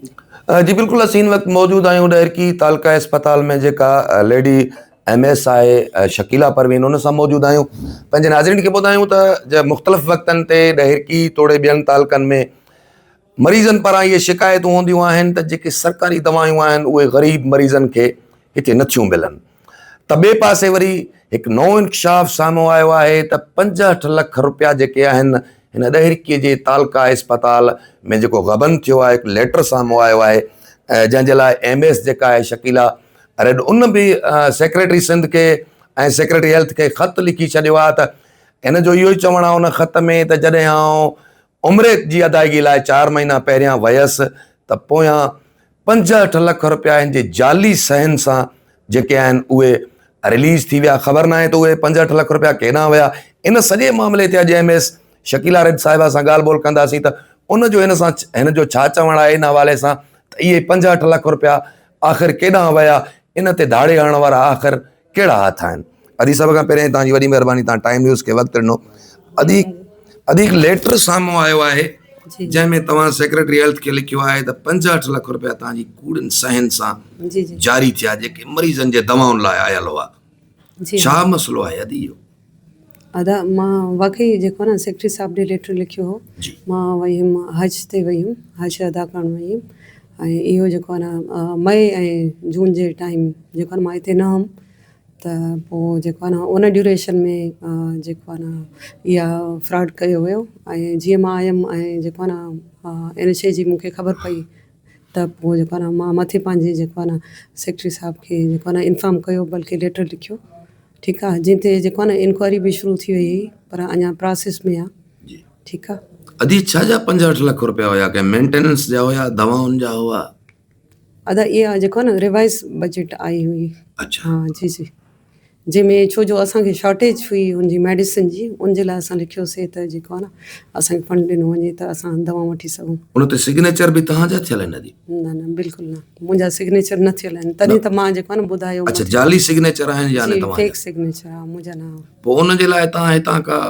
جي بلڪل اسين هن وقت موجود آهيون ڏهرڪي تعلقه اسپتال ۾ جيڪا ليڊي ايم ايس آهي شڪيلا پروين ان سان موجود آهيون پنهنجي ناظرين کي ٻڌايون ته مختلف وقتن تي ڏهرڪي توڙي ٻين تعلقن ۾ مريضن پاران اهي شڪايتون هونديون آهن ته جيڪي سرڪاري دوائون آهن اهي غريب مريضن کي هتي نٿيون ملن ته ٻئي پاسي وري هڪ نئون انڪشاف سامهون آيو آهي ته 65 لک روپيا جيڪي آهن هن ڏهرڪي جي تعلقه اسپتال ۾ جيڪو غبن ٿيو آهي هڪ ليٽر سامهون آيو آهي جنهن جي لاء ايم ايس جيڪا آهي شڪيلا ريڊ ان به سيڪريٽري سنڌ کي ۽ سيڪريٽري هيلٿ کي خط لکي ڇڏيو آهي ته هن جو اهو ئي چوڻ آهي ان خط ۾ ته جڏهن آئون عمري جي ادائگي لاء چار مهينا پهريان ويس ته پويان 65 لک رپيا هن جي جعلي صحين سان جيڪي آهن اهي رليز ٿي ويا خبر ناهي ته اهي 65 لک رپيا ڪيڏانهن ويا ان سڄي معاملي تي اڄ ايم ايس شڪيلا رد صاحبه سان ڳالهه ٻولهه ڪنداسين ته ان جو هن سان هن جو ڇا چوڻ آهي ان حوالي سان ته اهي 65 لک رپيا آخر ڪيڏانهن ويا ان تي ڌاڙي هڻڻ وارا آخر ڪهڙا هٿ آهن ادي سڀ کان پهريائين توهان جي وڏي مهرباني توهان ٽائيم نيوز کي وقت ڏنو ادي ادي هڪ ليٽر سامهون آيو آهي جنهن ۾ توهان سيڪريٽري هيلٿ کي لکيو آهي ته 65 لک روپيا توهان جي ڪوڙن صحين سان جاري ٿيا جيڪي مريضن جي دوائن لاء آيل هئا ڇا مسئلو آهي ادي اهو ادا مان واقعي جيڪو آهي نه سيڪريٽري صاحب ڏي ليٽر لکيو هو مان وئي هيم حج تي وئي هيم حج ادا ڪرڻ وئي هيم ۽ اهو جيڪو آهي نه مئي ۽ جون جي ٽائيم جيڪو آهي نه مان هتي نه هيم ته پوء جيڪو آهي نه ان ڊيوريشن ۾ جيڪو آهي نه اها فراڊ ڪيو ويو ۽ جيئن مان آيم ۽ جيڪو آهي نه ان شيء جي مون کي خبر پئي ته پوء جيڪو آهي نه مان مٿي پنهنجي جيڪو آهي نه سيڪريٽري صاحب کي جيڪو آهي نه انفارم ڪيو بلڪه ليٽر لکيو ٺيڪ آ جنهن تي جيڪو آ نه انڪوائري به شروع ٿي وئي هئي پر اڃا پراسيس ۾ آ جي ٺيڪ آ. ادي ڇا جا 65 لک روپيا هيا ڪنهن مينٽيننس جا هيا دوائن جا هئا. ادا اها جيڪو آ نه ريوائز بجيٽ آئي هئي. اڇا. ها جي جي جنهن ۾ ڇو جو اسان کي شارٽيج هئي ان جي ميڊيسن جي ان جي لاء اسان لکيوسي ته جيڪو آ نه اسان کي فنڊ ڏنو وڃي ته اسان دوائون وٺي سگهون. ان تي سگنيچر به توهان جا ٿيل آهن ادي. نه نه بلڪل نه منهنجا سگنيچر نه ٿيل آهن تڏهن ته مان جيڪو آهي نه ٻڌايو اڇا جعلي سگنيچر آهن يا نه جي توهان فيڪ سگنيچر آهي منهنجا نه پوء ان جي لاء توهان هتان کا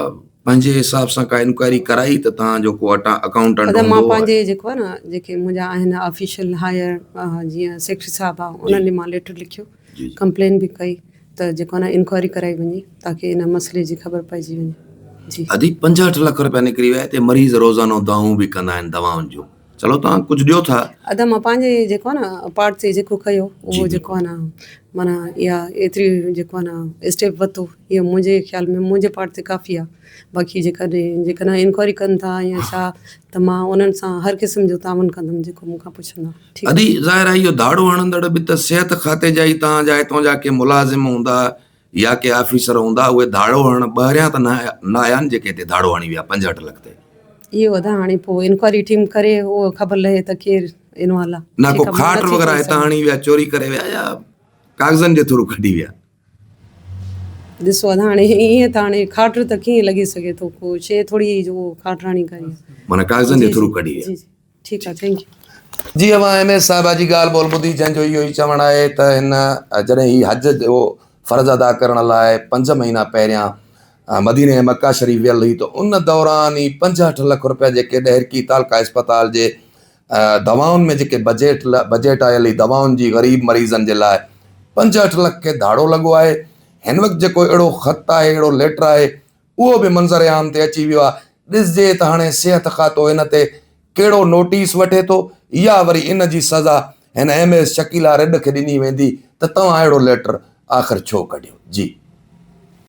پنهنجي حساب سان کا انڪوائري ڪرائي ته توهان جو ڪو اڪائونٽنٽ ادا مان هوندو پنهنجي جيڪو آهي نه جيڪي منهنجا آهن آفيشل هائر جيئن سيڪريٽري صاحب آهي انهن ڏي مان ليٽر لکيو ڪمپلين به ڪئي ته جيڪو آهي نه انڪوائري ڪرائي وڃي تاڪي ان مسئلي جي خبر پئجي وڃي جي. ادي 65 لک روپيا نڪري ويا هتي مريض روزانو دانهون به ڪندا آهن دوائن جون چلو توهان ڪجهه ڏيو ٿا. ادا مان پنهنجي جيڪو آهي نه پارٽ تي جيڪو ڪيو اهو جيڪو آهي نه معنيٰ اها ايتري جيڪو آهي نه اسٽيپ ورتو اهو منهنجي خيال ۾ منهنجي پارٽ تي ڪافي آهي باقي جيڪڏهن جيڪڏهن انڪوائري ڪن ٿا يا ڇا ته مان انهن سان هر قسم جو تعاون ڪندم جيڪو مون کان پڇندا ٺيڪ ادي ظاهر آهي اهو ڌاڙو هڻندڙ به ته صحت کاتي جا ئي توهان جا هتان جا ڪي ملازم هوندا يا ڪي آفيسر هوندا اهي ڌاڙو هڻڻ ٻاهريان ته نه آيا نه جيڪي هتي ڌاڙو هڻي ويا 65 لک تي. اهو ادا هاڻي پوء انڪوائري ٽيم ڪري اهو خبر لهي ته ڪير انوالو آ. نه ڪو کاٽ وغيره هتان هڻي ويا چوري ڪري ويا يا ڪاغذن جي ٿرو ڪڍي ويا. ڏسو ادا هاڻي ائين ته هاڻي کاٽ ته ڪيئن لڳي سگهي ٿو ڪو شي ٿوري جو کاٽ هڻي ڪري. معنيٰ ڪاغذن جي ٿرو ڪڍي ويا. جي جي ٺيڪ آ thank you. جي اوهان ايم ايس صاحبه جي ڳالهه ٻولهه ٻڌي جنهن جو اهو ئي چوڻ آهي ته هن جڏهن هي حج جو فرض ادا ڪرڻ لاء پنج مهينا پهريان مديني ۽ مڪه شريف ويل هئي ته ان دوران ئي 65 لک روپيا جيڪي ڏهرڪي تعلقه اسپتال جي دوائن ۾ جيڪي بجيٽ بجيٽ آيل هئي دوائن جي غريب مريضن جي لاء 65 لک کي ڌاڙو لڳو آهي هن وقت جيڪو اهڙو خط آهي اهڙو ليٽر آهي اهو به منظر عام تي اچي ويو آهي، ڏسجي ته هاڻي صحت کاتو ان تي ڪهڙو نوٽيس وٺي ٿو يا وري ان جي سزا هن ايم ايس شڪيلا رڏ کي ڏني ويندي ته توهان اهڙو ليٽر آخر ڇو ڪڍيو؟ جي.